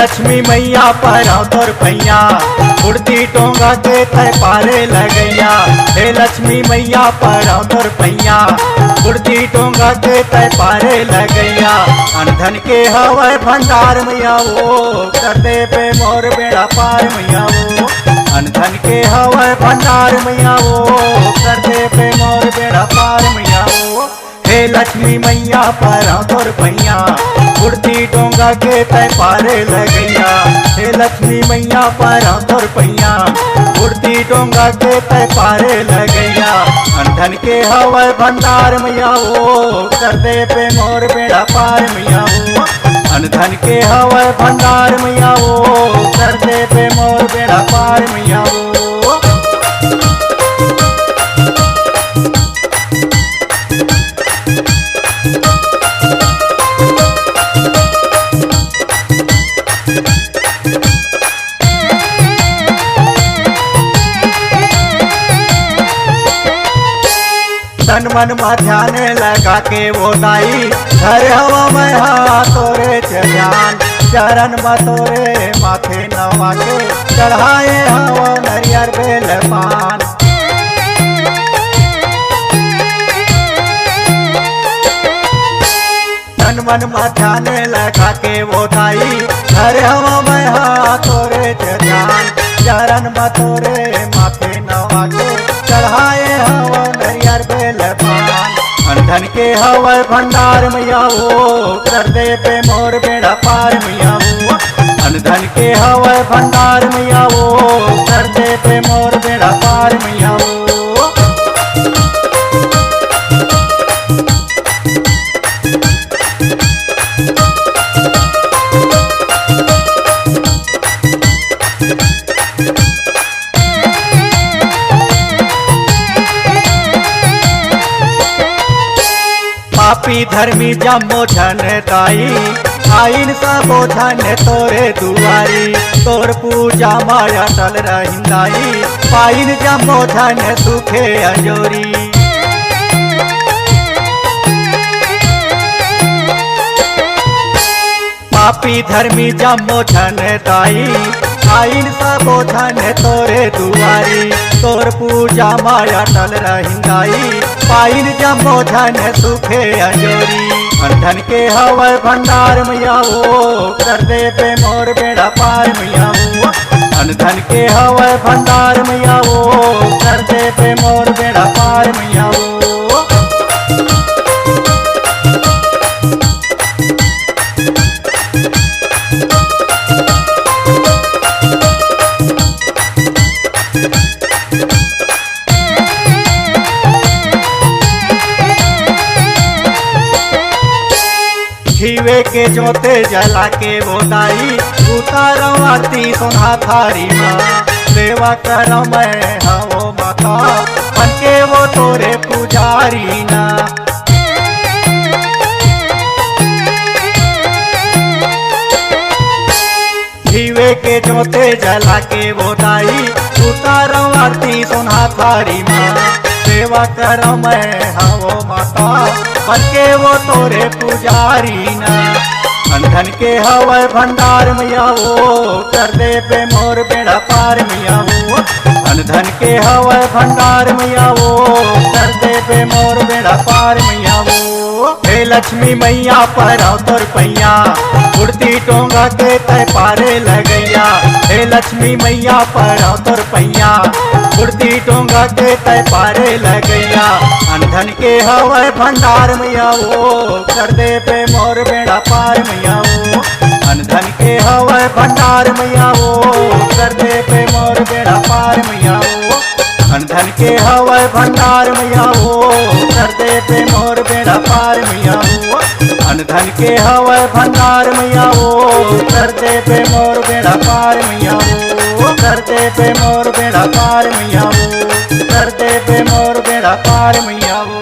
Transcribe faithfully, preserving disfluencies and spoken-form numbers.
लक्ष्मी मैया परौं तोर पैया, उड़ती टोंगा के तैं पारे लगैया। हे लक्ष्मी मैया परौं तोर पैया, उड़ती टोंगा के तैं पारे लगैया। अनधन के हवय भंडार मैया ओ, कर देबे मोर बेड़ा पार मैया ओ। अनधन के हवय भंडार मैया ओ, कर देबे मोर बेड़ा पार मैया ओ। हे लक्ष्मी मैया परौं तोर पैया, उड़ती टोंगा के तैं पारे लगैया। हे लक्ष्मी मैया परौं तोर पैया, उड़ती टोंगा के तैं पारे लगैया। अनधन के हवय भंडार मैया ओ, कर देबे मोर बेड़ा पार मैया ओ। अनधन के हवय भंडार मैया ओ, कर देबे मोर बेड़ा पार मैया ओ। तन मन मा ध्यान लगा के ओ दाई, धरे हवं मैं हा तोरे च ध्यान। चरण मा तोरे माथे नवा के, चढ़ाए हवं नरियर बेल पान। तन मन मा ध्यान लगा के ओ दाई, धरे हवं मैं हा तोरे च ध्यान। चरण मा तोरे माथे नवा के, चढ़ाए हवं नरियर बेल पान। अनधन के हवय भंडार मैया ओ, कर देबे मोर बेड़ा पार मैया ओ। अनधन के हवय भंडार मैया ओ, कर देबे मोर बेड़ा पार मैया ओ। पापी धर्मी जम्मो झन दाई, आइन सबो झन तोरे दुआरी। तोर पूजा मा अटल रहिन दाई, पाइन जम्मो झन सुखे अंजोरी। पापी धर्मी जम्मो झन दाई, आइन सबो झन तोरे दुआरी। तोर पूजा मा अटल रहिन दाई, पाइन जम्मो झन सुखे अंजोरी। अनधन के हवय भंडार मैया ओ, कर देबे मोर बेड़ा पार मैया ओ। अनधन के हवय भंडार मैया ओ, कर देबे मोर बेड़ा पार मैया ओ। घीवे के जोते जला के ओ दाई, उतारव आरती सोनहा थारी मा। सेवा करव मैं हवं माता, बन के ओ तोरे पुजारी ना। घीवे के जोते जला के ओ दाई, उतारव आरती सोनहा थारी मा। सेवा करव मैं हवं माता, बन के ओ तोरे पुजारी ना। अनधन के हवय भंडार मैया ओ, कर देबे मोर बेड़ा पार मैया ओ। अनधन के हवय भंडार मैया ओ, कर देबे मोर बेड़ा पार मैया ओ। हे लक्ष्मी मैया परौं तोर पैया, उड़ती टोंगा के तैं पारे लगैया। हे लक्ष्मी मैया परौं तोर पैया, उड़ती टोंगा के तैं पारे लगैया। अनधन के हवय भंडार मैया ओ, कर देबे मोर बेड़ा पार मैया ओ। अनधन के हवय भंडार मैया ओ, कर देबे मोर बेड़ा पार मैया ओ। अनधन के हवय भंडार मैया ओ, कर देबे मोर बेड़ा पार मैया ओ। अनधन के हवय भंडार मैया ओ, कर देबे मोर बेड़ा पार मैया ओ। कर देबे मोर बेड़ा पार मैया ओ, कर देबे मोर बेड़ा पार मैया ओ।